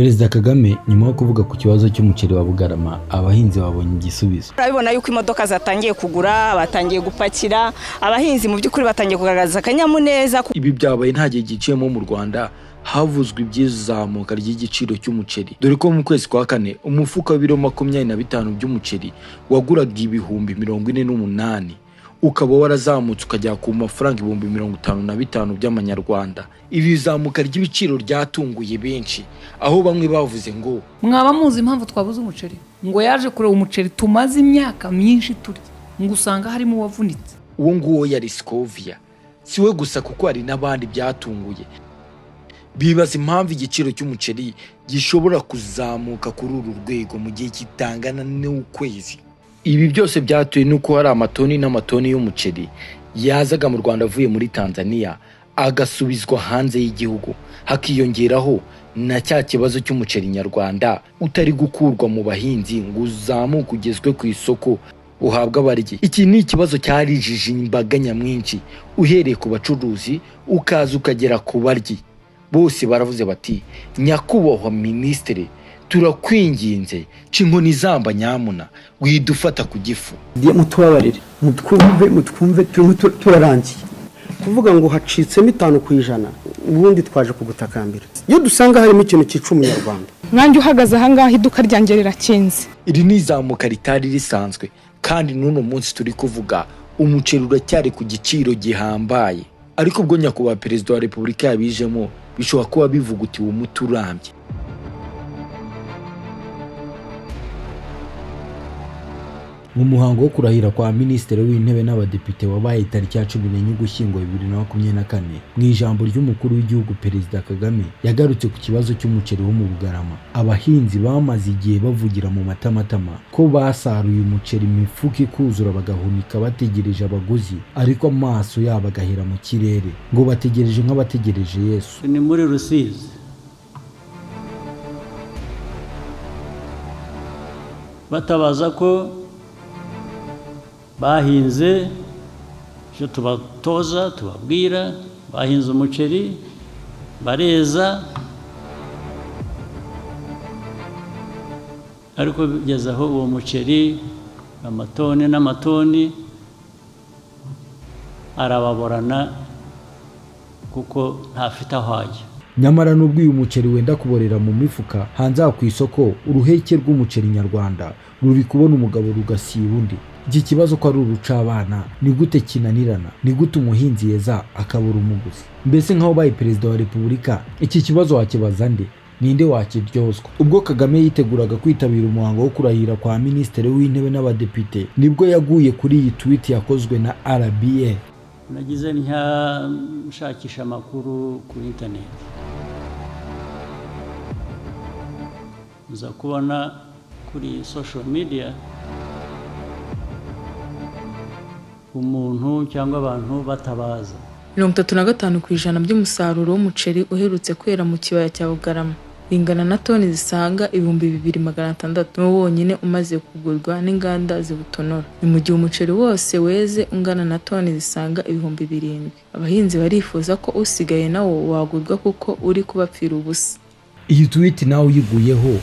Perezida Kagame nyuma yo kuvuga ku kibazo cy'umuceri wa Bugarama, abahinzi babonye igisubizo. Urabibona yuko imodoka zatangiye kugura, batangiye gupakira, abahinzi mu by'ukuri batangiye kugaragaza akanyamuneza. Ibi byabaye nta gihe giciyemo mu Rwanda havuzwe iby'izamuka ry'igiciro cy'umuceri, dore ko mu kwezi kwa kane umufuka w'ibiro 25 by'umuceri waguraga 48,000, ukaba warazamutse ukajya ku mafaranga 55,000 by'amanyarwanda. Iri zamuka ry'ibiciro ryatunguye benshi, aho bamwe bavuze ngo Mwaba muzi impamvu twabuze umuceri? Ngo yaje kureba umuceri tumaze imyaka myinshi turya, ngo usanga harimo uwavunitse. Uwo nguwo yari Scovia. Si we gusa, kuko hari n'abandi byatunguye, bibaza impamvu igiciro cy'umuceri gishobora kuzamuka kuri uru rwego mu gihe kitangana n'ukwezi. Ibi byose byatewe n'uko hari amatoni n'amatoni y'umuceri yazaga mu Rwanda avuye muri Tanzania agasubizwa hanze y'igihugu, hakiyongeraho na cya kibazo cy'umuceri nyarwanda utari gukurwa mu bahinzi ngo uzamuke ugezwe ku isoko uhabwa abaryi. Iki ni ikibazo cyarijije imbaga nyamwinshi, uhereye ku bacuruzi ukaza ukagera ku baryi. Bose baravuze bati: "Nyakubahwa minisitiri, turakwinginze, ca inkoni izamba, nyamuna widufata ku gifu." Mutubabarire, mutwumve, mutwumve, turimo turarangiye kuvuga ngo hacitsemo 5%. Ubundi twaje kugutakambira iyo dusanga harimo ikintu cyica umunyarwanda. Nkanjye uhagaze ahangaha, iduka ryanjye rirakinze. Iri ni izamuka ritari risanzwe, kandi n'uno munsi turi kuvuga umuceri uracyari ku giciro gihambaye. Ariko ubwo nyakubahwa perezida wa repubulika yabijemo, bishobora kuba bivugutiwe umuti urambye. Mu muhango wo kurahira kwa Minisitiri w'Intebe n'Abadepite wabaye tariki ya 14 Ugushyingo 2024, mu ijambo ry'umukuru w'igihugu Perezida Kagame yagarutse ku kibazo cy'umuceri wo mu Bugarama. Abahinzi bamaze igihe bavugira mu matamatama ko basaruye umuceri imifuka ikuzura, bagahunika bategereje abaguzi, ariko amaso yabo agahera mu kirere, ngo bategereje nk'abategereje Yesu. Ni muri Rusizi, batabaza ko bahinze icyo tubatoza, tubabwira, bahinze umuceri bareza, ariko bigeze aho uwo muceri amatoni n'amatoni arababorana kuko ntafite aho ajya. Nyamara n'ubwo uyu muceri wenda kuborera mu mifuka hanze aha ku isoko, uruheke rw'umuceri nyarwanda ruri kubona umugabo rugasiba undi. Iki kibazo ko ari urucabana, ni gute kinanirana? Ni gute umuhinzi yeza akabura umuguzi? Mbese nk'aho ubaye perezida wa repubulika, iki kibazo wakibaza nde? Ninde wakiryozwa? Ubwo Kagame yiteguraga kwitabira umuhango wo kurahira kwa Minisitiri w'Intebe n'Abadepite, nibwo yaguye kuri iyi tweet yakozwe na RBA. Nagize ntya nshakisha amakuru kuri interineti, nza kubona kuri social media umuntu cyangwa abantu batabaza. 35% by'umusaruro w'umuceri uherutse kwera mu kibaya cya Bugarama, bingana na toni zisaga 2600, niwo wonyine umaze kugurwa n'inganda ziwutonora. Ni mu gihe umuceri wose weze ungana na toni zisaga 7000. Abahinzi barifuza ko usigaye nawo wagurwa kuko uri kubapfira ubusa. Iyi tweet nawe uyiguyeho,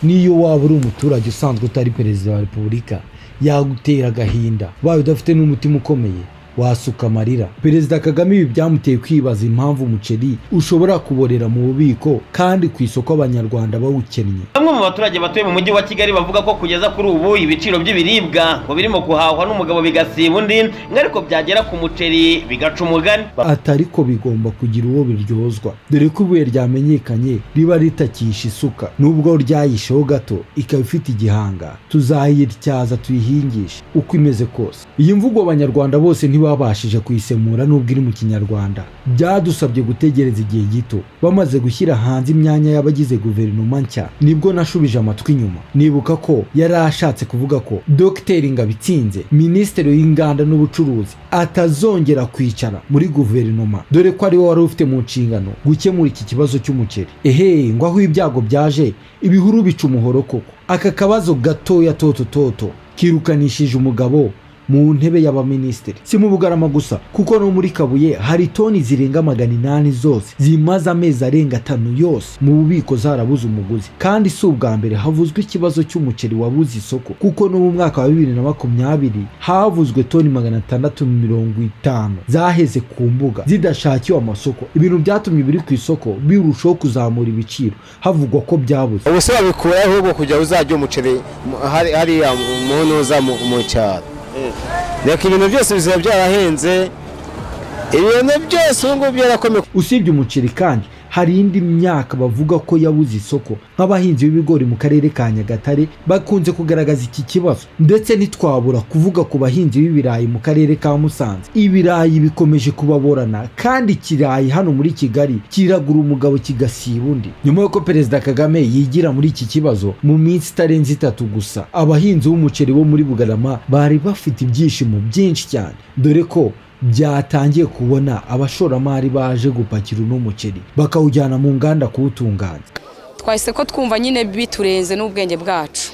niyo waba uri umuturage usanzwe utari perezida wa repubulika, yagutera agahinda. Ubaye udafite n'umutima ukomeye, wasuka amarira. Perezida Kagame ibi byamuteye kwibaza impamvu umuceri ushobora kuborera mu bubiko kandi ku isoko abanyarwanda bawukennye. Bamwe mu baturage batuye mu mujyi wa Kigali bavuga ko kugeza kuri ubu ibiciro by'ibiribwa ngo birimo guhahwa n'umugabo bigasiba undi, ngo ariko byagera ku muceri bigaca umugani. Atari ko bigomba kugira uwo biryozwa, dore ko ibuye ryamenyekanye riba ritakisha isuka, nubwo ryayisheho gato ikaba ifite igihanga, tuzayityaza tuyihingishe uko imeze kose. Iyi mvugo abanyarwanda bose ntibabashije kuyisemura nubwo iri mu kinyarwanda. Byadusabye gutegereza igihe gito bamaze gushyira hanze imyanya y'abagize guverinoma nshya, nibwo nashubije amatwi inyuma nibuka ko yari ashatse kuvuga ko Dogiteri Ngabitsinze, minisitiri w'inganda n'ubucuruzi, atazongera kwicara muri guverinoma, dore ko ariwe wari ufite mu nshingano gukemura iki kibazo cy'umuceri. Ehe, ngo aho ibyago byaje ibihuru bica umuhoro koko. Aka kabazo gatoya toto toto kirukanishije umugabo. Mu ntebe y'abaminisitiri, si mu Bugarama gusa, kuko no muri Kabuye hari toni zirenga 800 zose zimaze amezi arenga 5 yose mu bubiko zarabuze umuguzi. Kandi si ubwa mbere havuzwe ikibazo cy'umuceri wabuze isoko, kuko no mu mwaka wa 2020 havuzwe toni 650 zaheze ku mbuga zidashakiwe amasoko, ibintu byatumye ibiri ku isoko birushaho kuzamura ibiciro, havugwa ko byabuze. Ubu se babikura ahubwo kugira uzajya umuceri hariya mu ntuza mu cyaro? Reka, ibintu byose bizaba byarahenze, ibintu byose ubu ngubu byarakomeye. Usibye umuceri kandi, hari indi myaka bavuga ko yabuze isoko, nk'abahinzi b'ibigori mu karere ka Nyagatare bakunze kugaragaza iki kibazo. Ndetse ntitwabura kuvuga ku bahinzi b'ibirayi mu karere ka Musanze. Ibirayi bikomeje kubaborana, kandi ikirayi hano muri Kigali kiragura umugabo kigasiba undi. Nyuma y'uko Perezida Kagame yigira muri iki kibazo, mu minsi itarenze 3 gusa, abahinzi b'umuceri bo muri Bugarama bari bafite ibyishimo byinshi cyane, dore ko byatangiye kubona abashoramari baje gupakira uno muceri bakawujyana mu nganda kuwutunganya. Twahise ko twumva nyine biturenze n'ubwenge bwacu.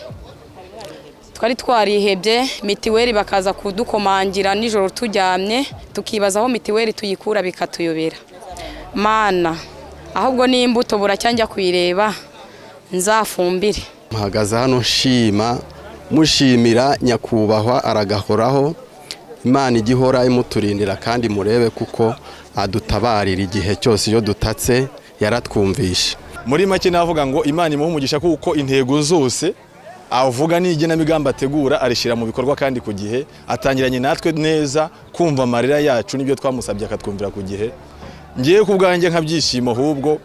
Twari twarihebye, mitiweli bakaza kudukomangira nijoro turyamye, tukibaza aho mitiweli tuyikura bikatuyobera. Mana, ahubwo n'imbuto buracya njya kuyireba nzafumbire. Mpagaze hano nshima, mushimira nyakubahwa, aragahoraho. Imana ijya ihora imuturindira, kandi murebe kuko adutabarira igihe cyose iyo dutatse, yaratwumvishe. Muri make navuga ngo Imana imuhe umugisha, kuko intego zose avuga n'igenamigambi ategura arishyira mu bikorwa kandi ku gihe. Atangiranye natwe neza kumva amarira yacu n'ibyo twamusabye akatwumvira ku gihe. Ngiye ku bwanjye nkabyishimo, ahubwo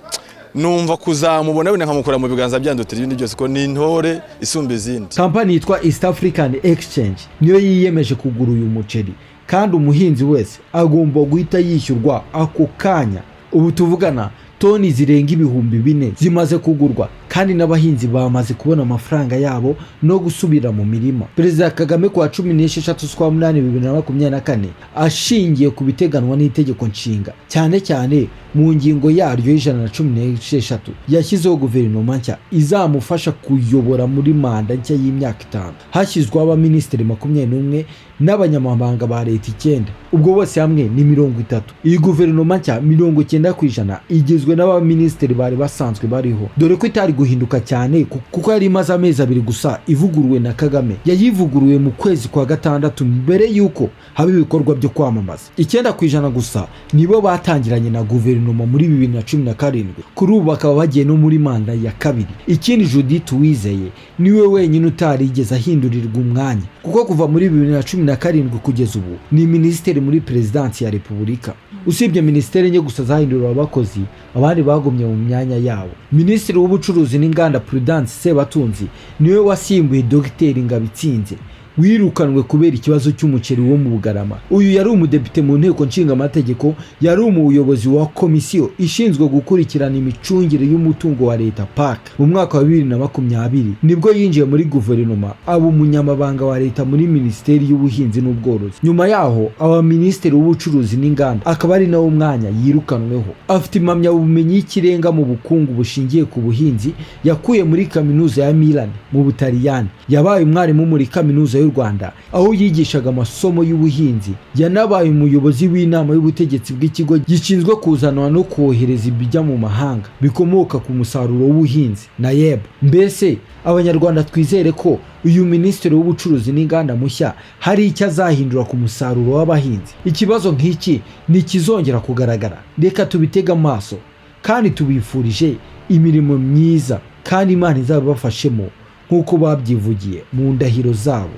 numva kuzamubona wenda nkamukura mu biganza byandutira ibindi byose, ko ni intore isumba izindi. Kampani yitwa East African Exchange niyo yiyemeje kugura uyu muceri, kandi umuhinzi wese agomba guhita yishyurwa ako kanya. Ubu tuvugana, toni zirenga 4000 zimaze kugurwa, kandi n'abahinzi bamaze kubona amafaranga yabo no gusubira mu mirima. Perezida Kagame, ku wa 16 z'ukwa munani 2024, ashingiye ku biteganwa n'Itegeko Nshinga, cyane cyane mu ngingo yaryo y'116, yashyizeho guverinoma nshya izamufasha kuyobora muri manda nshya y'imyaka 5. Hashyizweho abaminisitiri 21 n'abanyamabanga ba leta 9, ubwo bose hamwe ni 30. Iyi guverinoma nshya, 90% igizwe n'abaminisitiri bari basanzwe bariho, dore ko itari guhinduka cyane kuko yari imaze amezi 2 gusa ivuguruwe na Kagame. Yayivuguruwe mu kwezi kwa gatandatu mbere y'uko haba ibikorwa byo kwamamaza. 9% gusa nibo batangiranye na guverinoma muri 2017, kuri ubu bakaba bagiye no muri manda ya kabiri. Ikindi, Judith Uwizeye niwe wenyine utarigeze ahindurirwa umwanya, kuko kuva muri 2017 kugeza ubu ni minisitiri muri Perezidansi ya Repubulika. Usibye minisiteri enye gusa zahinduriwe abakozi, abandi bagumye mu myanya yabo. Minisitiri w'Ubucuruzi n'Inganda, Prudence Sebatunzi, niwe wasimbuye Dogiteri Ngabitsinze wirukanwe kubera ikibazo cy'umuceri wo mu Bugarama. Uyu yari umudepite mu Nteko Nshingamategeko, yari umuyobozi wa komisiyo ishinzwe gukurikirana imicungire y'umutungo wa leta, PAC. Mu mwaka wa 2020 nibwo yinjiye muri guverinoma, aba umunyamabanga wa leta muri Minisiteri y'Ubuhinzi n'Ubworozi. Nyuma yaho aba minisitiri w'Ubucuruzi n'Inganda, akaba ari nawo mwanya yirukanweho. Afite impamyabumenyi y'ikirenga mu bukungu bushingiye ku buhinzi yakuye muri Kaminuza ya Milan mu Butaliyani. Yabaye umwarimu muri Kaminuza y'u Rwanda, aho yigishaga amasomo y'ubuhinzi. Yanabaye umuyobozi w'inama y'ubutegetsi bw'ikigo gishinzwe kuzanwa no kohereza ibijya mu mahanga bikomoka ku musaruro w'ubuhinzi, NAEB. Mbese Abanyarwanda twizere ko uyu minisitiri w'Ubucuruzi n'Inganda mushya hari icyo azahindura ku musaruro w'abahinzi? Ikibazo nk'iki ntikizongera kugaragara. Reka tubitege amaso, kandi tubifurije imirimo myiza, kandi Imana izabibafashemo nk'uko babyivugiye mu ndahiro zabo.